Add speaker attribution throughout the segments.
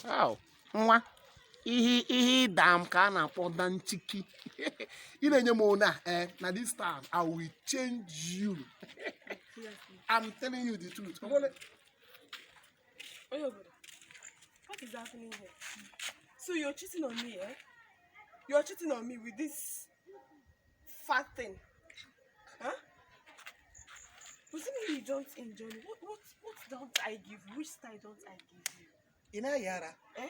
Speaker 1: Wow. Nwa ihe ihe ịda m ka a na-akpọ danchiki. Ị na-enye m one a, eh, na this time I will change you. I'm telling you the truth.
Speaker 2: Onye obodo, what is happening here? So you're cheating on me, eh? You're cheating on me with this fat thing. Huh? But me you don't enjoy me. What don't I give you? Which style don't I give you?
Speaker 1: Ị na-ayị ara?
Speaker 2: Eh?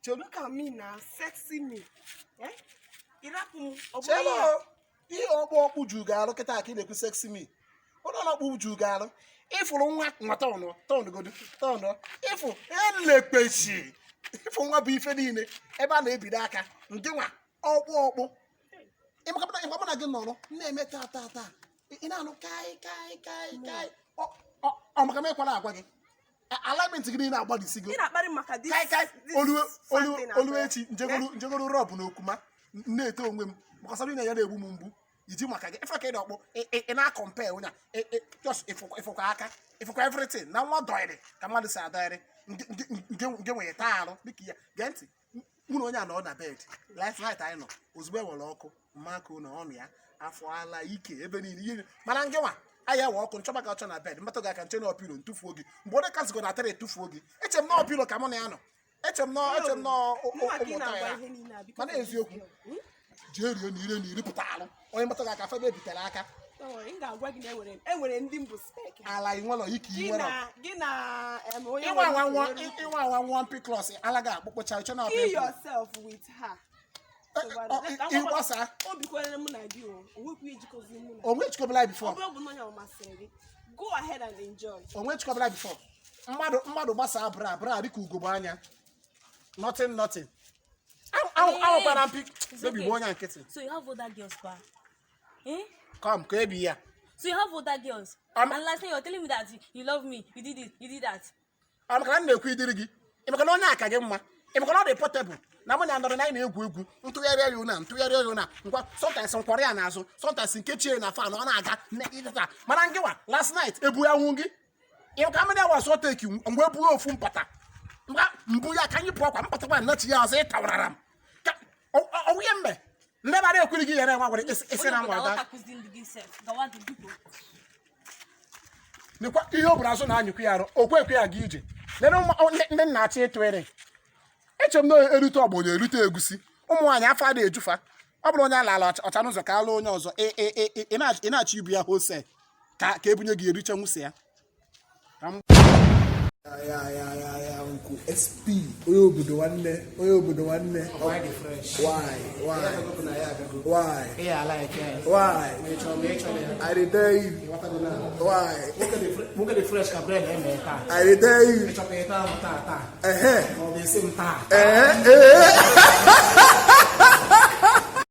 Speaker 1: Chelu.
Speaker 2: Look at me now, sexy me. Eh? Ịrapụ m, ọ bụrụ
Speaker 1: Chelu.
Speaker 2: ya.
Speaker 1: Ihe ọkpụ ọkpụ ju ga-alụ kịta ka ị na-ekwu sexy me. Ụlọ ọkpụ ju ga-alụ. Ịfụrụ nwa nwa tọnụ tọnụ godu tọnụ ịfụ elekpechi ịfụ nwa bụ ife niile ebe a na-ebido aka nke nwa ọkpụ ọkpụ. Ịmaka na gị nọrọ na-eme taa taa taa, ị na-anụ kai kai kai kai. Ọ maka m ekwara agwa gị, alignment gị niile agbalịsigo.
Speaker 2: Ị na-akparị m maka this
Speaker 1: Kai kai.
Speaker 2: this
Speaker 1: Olu
Speaker 2: fat
Speaker 1: olu
Speaker 2: thing.
Speaker 1: Olu
Speaker 2: Akwa.
Speaker 1: echi njegoro njegoro rọbụ na okuma na-eto onwe m maka sọrọ na ya na-egbu m mgbu iji maka gị ife ka ị na-ọkpụ ị na-acompare onye a just ịfụkwa aka, ịfụkwa everything na nwa dọịrị ka mmadụ si adọịrị nke nwere taa arụ dịka ya. Gee ntị, mụ na onye a nọ na bed last night. Anyị nọ ozugbo e nwere ọkụ mmakụ na ọnụ ya afọ ala ike ebe niile ihe mana nke nwa anyị ewe ọkụ nchọba ka ọchọ na bed mmetụ gị aka nche na ọpilo ntufuo gị mgbe onye kasịgo na tere etufuo gị. Eche m na ọpilo ka mụ na ya nọ, eche m na
Speaker 2: Mụnwa ka ị
Speaker 1: ụmụ
Speaker 2: na-agwa
Speaker 1: ya.
Speaker 2: ihe niile a because
Speaker 1: Mana
Speaker 2: of this
Speaker 1: eziokwu.
Speaker 2: girl. Hmm?
Speaker 1: Jee rie na ire na iri pụta alụ onye metụ gị aka febe ebitere aka.
Speaker 2: Don't worry, m ga-agwa gị na enwere ndị mbụ spec ha.
Speaker 1: Ala inwelọ ike.
Speaker 2: Gị
Speaker 1: Inwelọ
Speaker 2: na gị na onye
Speaker 1: ịnwa
Speaker 2: nwere
Speaker 1: nwa
Speaker 2: ike
Speaker 1: nwa
Speaker 2: nwere ike.
Speaker 1: Ịnwa nwa nwa mpiklos ala ga-akpụkpọcha ịchọ na
Speaker 2: Kill yourself with her.
Speaker 1: Ịgbasa.
Speaker 2: Obi kwere mụ na gị o onwekwu ejikọzi mụ na
Speaker 1: Onwe chikọbala before.
Speaker 2: Ọ bụrụ bụ na onye ọ masịrị gị, go ahead and enjoy.
Speaker 1: Onwe chikọbala before. Mmadụ gbasaa bra bra dịka ugogbe anya, nothing nothing. Anwụkwara mpi.
Speaker 3: It's
Speaker 1: Baby,
Speaker 3: okay.
Speaker 1: gbuo onye nkịtị.
Speaker 3: So you have other girls, pa? Eh?
Speaker 1: Come ka ebi ya.
Speaker 3: So you have other girls? And last night you were telling me that you love me, you did this, you did that.
Speaker 1: Ọ maka na m na-ekwu idiri gị, ị maka na onye aka gị mma, ị maka na ọ dị portable na mụ na ndọrọ na anyị na-egwu egwu ntụgharị ya na ntụgharị ya na ngwa. Sometimes nkwọrọ ya n'azụ, sometimes nkechie na fan ọ na-aga nnekịta. Mana ngịwa last night ebu ya nwụ gị ị ka mmiri awa sọ teki mgbe ebughị ofu mpata ngwa mbụ ya ka anyị pụọ kwa mpatakwa nnachi ya ọzọ ịtawarara m ka ọwụnye mbe ndị bara ekwiri gị yere nwa gwara isi na
Speaker 3: Onye
Speaker 1: ngwa
Speaker 3: obodo
Speaker 1: da.
Speaker 3: aghọtakwuzi ndị gị sef. Gawa gị biko.
Speaker 1: Nekwa ihe o buru azụ na-anyụkwu ya arụ okwe ekwe ya ga ije lere ndị nna achọ ịtụịrị. Eche m na erute ọgbọnyọ erute egusi ụmụ nwaanyị afọ adịghị ejufa. Ọ bụrụ onye ala ala ọcha n'ụzọ ka alụ onye ọzọ, ị na-achọ ibu ya hose ka ebunye gị eriche nwụsị ya.
Speaker 4: Ya ya ya ya, Uncle SP, onye obodo nwanne, onye obodo nwanne. Why, why, why, why? I dey tell you why.
Speaker 1: Nwoke dị fresh ka bread eme taa.
Speaker 4: I dey tell you.
Speaker 1: Ịchọkwa ịta ahụ taa taa
Speaker 4: Ehe.
Speaker 1: ma ọ bụ esi m taa.
Speaker 4: Ehe, ehe.